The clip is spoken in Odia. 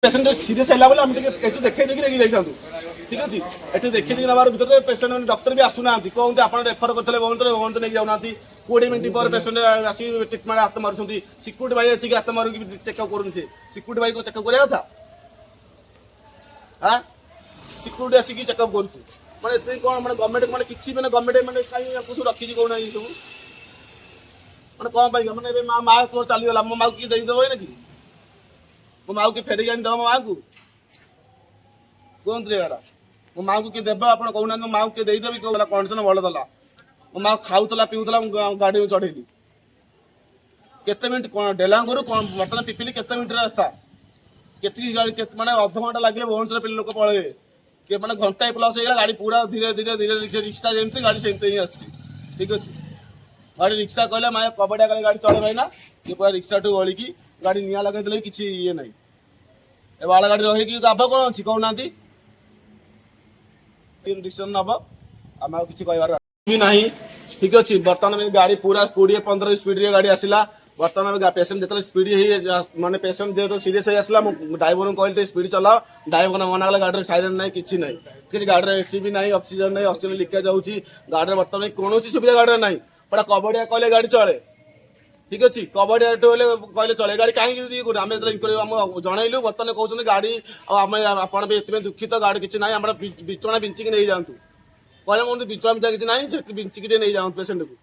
ପେସେଣ୍ଟ ସିରିୟସ୍ ହେଲା ବୋଲି ଆମେ ଟିକେ ଏଠୁ ଦେଖେଇ ଦେଇକି ନେଇକି ଯାଇଥାନ୍ତୁ। ଠିକ ଅଛି, ଏଠି ଦେଖେଇ ଦେଇକି ନେବାର ଭିତରେ ପେସେଣ୍ଟ ମାନେ ଡକ୍ଟର ବି ଆସୁନାହାନ୍ତି। କହନ୍ତି ଆପଣ ରେଫର କରିଥିଲେ ଭୁବନେଶ୍ୱର, ଭୁବନେଶ୍ୱର ନେଇକି ଯାଉନାହାନ୍ତି। 20 ମିନିଟ୍ ପରେ ପେସେଣ୍ଟ ଆସିକି ଟ୍ରିଟମେଣ୍ଟ ହାତ ମାରୁଛନ୍ତି। ସିକ୍ୟୁରିଟି ଭାଇ ଆସିକି ହାତ ମାରିକି ଚେକଅପ୍ କରୁଛନ୍ତି। ସେ ସିକ୍ୟୁରିଟି ଭାଇ ଚେକଅପ୍ କରିବା କଥା? ଆଁ, ସିକ୍ୟୁରିଟି ଆସିକି ଚେକଅପ୍ କରୁଛି। ମାନେ ଏଥିପାଇଁ କ'ଣ ମାନେ ଗଭର୍ଣ୍ଣମେଣ୍ଟ ମାନେ କିଛି ମାନେ ଗଭର୍ଣ୍ଣମେଣ୍ଟ ମାନେ କାହିଁ ୟାକୁ ସବୁ ରଖିଛି କହୁନାହିଁ ସବୁ? ମାନେ କ'ଣ ପାଇଁ? ମାନେ ଏବେ ମା ମା ତୁମର ଚାଲିଗଲା, ମୋ ମାକୁ କିଏ ଦେଇଦେବ ଏଇନା କି? ମୋ ମାକୁ କିଏ ଫେରିକି ଆଣିଦେବ ମୋ ମାକୁ? କୁହନ୍ତୁ ରେ, ମୋ ମାକୁ କିଏ ଦେବ? ଆପଣ କହୁନାହାନ୍ତି, ମୋ ମାକୁ କିଏ ଦେଇଦେବି? କୋଉ କଣ୍ଡିସନ ଭଲ ଥିଲା, ମୋ ମା ଖାଉଥିଲା, ପିଉଥିଲା, ମୁଁ ଗାଡ଼ି ଚଢେଇଲି। କେତେ ମିନିଟ୍ କ'ଣ ଡେଲାଙ୍ଗରୁ କ'ଣ ବର୍ତ୍ତମାନ ପିପିଲି କେତେ ମିନିଟ୍ ରାସ୍ତା? କେତିକି ଗାଡ଼ି କେତେ ମାନେ ଅଧଘଣ୍ଟା ଲାଗିଲେ ଭୁବନେଶ୍ୱର ପିଲା ଲୋକ ପଳେଇବେ କି? ମାନେ ଘଣ୍ଟାଏ ପ୍ଲସ୍ ହେଇଗଲା। ଗାଡ଼ି ପୁରା ଧୀରେ ଧୀରେ ଧୀରେ ରିକ୍ସା ଯେମିତି ଗାଡ଼ି ସେମିତି ହିଁ ଆସୁଛି। ଠିକ ଅଛି, ଗାଡ଼ି ରିକ୍ସା କହିଲେ ମା କବାଡ଼ିଆ କାଳେ ଗାଡ଼ି ଚଳେ ଭାଇନା। ଇଏ ପୁରା ରିକ୍ସାଠୁ ଗଳିକି ଗାଡ଼ି ନିଆଁ ଲଗେଇଦେଲେ ବି କିଛି ଇଏ ନାହିଁ। ଏ ବାଳ ଗାଡ଼ି ରହିକି ଲାଭ କ'ଣ ଅଛି କହୁନାହାନ୍ତି? ଡିସିସନ ନବ, ଆମେ ଆଉ କିଛି କହିବାର ବି ନାହିଁ। ଠିକ ଅଛି, ବର୍ତ୍ତମାନ ଆମେ ଗାଡ଼ି ପୁରା 20-15 ସ୍ପିଡରେ ଗାଡ଼ି ଆସିଲା। ବର୍ତ୍ତମାନ ଆମେ ପେସେଣ୍ଟ ଯେତେବେଳେ ସ୍ପିଡ ହେଇ ମାନେ ପେସେଣ୍ଟ ଯେତେବେଳେ ସିରିୟସ୍ ହେଇ ଆସିଲା, ମୁଁ ଡ୍ରାଇଭରଙ୍କୁ କହିଲି ଟିକେ ସ୍ପିଡ ଚଲାଅ। ଡ୍ରାଇଭର ମନା କଲା। ଗାଡ଼ିରେ ସାଇରେନ୍ ନାହିଁ, କିଛି ନାହିଁ କିଛି। ଗାଡ଼ିରେ ଏସି ବି ନାହିଁ, ଅକ୍ସିଜେନ ନାହିଁ, ଅକ୍ସିଜେନ ଲିକେଜ ହଉଛି ଗାଡ଼ିରେ। ବର୍ତ୍ତମାନ କୌଣସି ସୁବିଧା ଗାଡ଼ିରେ ନାହିଁ। ପୁରା କବାଡ଼ିଆ କହିଲେ ଗାଡ଼ି ଚଳେ। ଠିକ ଅଛି, କବାଡ଼ିଆଠୁ ହେଲେ କହିଲେ ଚଳେ ଗାଡ଼ି। କାହିଁକି ଇଏ କରୁଛୁ? ଆମେ ଯେତେବେଳେ ଇନକ୍ୱାରି ଆମ ଜଣେଇଲୁ, ବର୍ତ୍ତମାନ କହୁଛନ୍ତି ଗାଡ଼ି ଆଉ ଆମେ ଆପଣ ବି ଏଥିପାଇଁ ଦୁଃଖିତ, ଗାଡ଼ି କିଛି ନାହିଁ, ଆମର ବିଛଣା ବିଞ୍ଚିକି ନେଇଯାଆନ୍ତୁ। କହିଲେ ମୁଁ ବିଛଣା ବିଞ୍ଚା କିଛି ନାହିଁ, ସେଠି ବିଞ୍ଚିକି ଟିକେ ନେଇଯାଆନ୍ତୁ ପେସେଣ୍ଟକୁ।